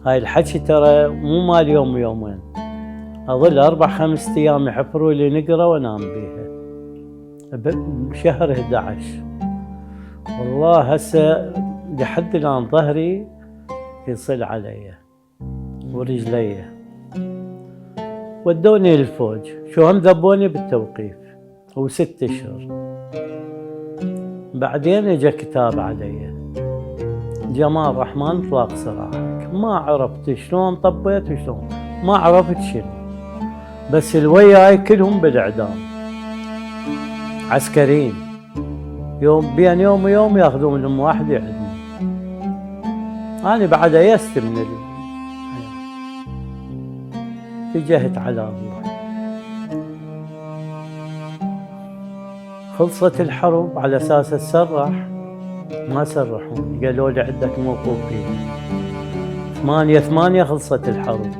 هاي الحكي ترى مو مال يوم ويومين، اظل 4-5 ايام يحفروا لي نقرة وانام بيها بشهر 11. والله هسه لحد الان ظهري يصل علي ورجلي. ودوني للفوج، شو هم ذبوني بالتوقيف و6 اشهر. بعدين اجا كتاب علي جمال الرحمن اطلاق سراحك. ما عرفت شلون طبيت وشلون، ما عرفت شنو، بس الوياي كلهم بالاعدام عسكريين، يوم بين يوم ويوم ياخذون لهم واحد يعدمون. انا بعد يأست من الحياة، اتجهت على الله. خلصت الحرب على اساس اتسرح، ما سرحوني، قالوا لي عندك موقوفين. 8/8 خلصت الحرب،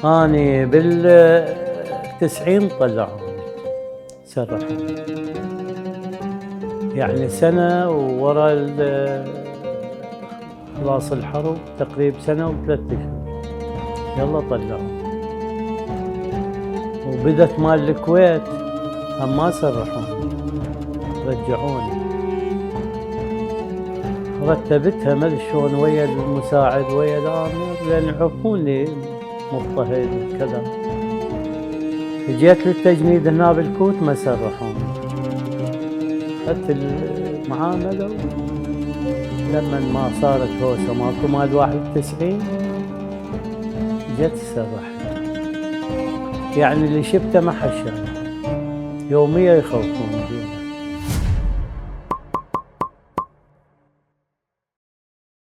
اني بال90 طلعوني سرحوني، يعني سنة ورا خلاص الحرب تقريبا سنة و3 اشهر يلا طلعوني. وبدت مال الكويت هم ما سرحوني، رجعوني. رتبتها ما ادري شلون ويا المساعد ويا الامير، لان يعرفوني مضطهد وكذا. جيت للتجنيد هنا بالكوت ما سرحوني، اخذت المعامله. لما ما صارت هوسه ماكو مال 91 جيت سرحت. يعني اللي شفته ما حد شاف، يوميا يخوفون بيه.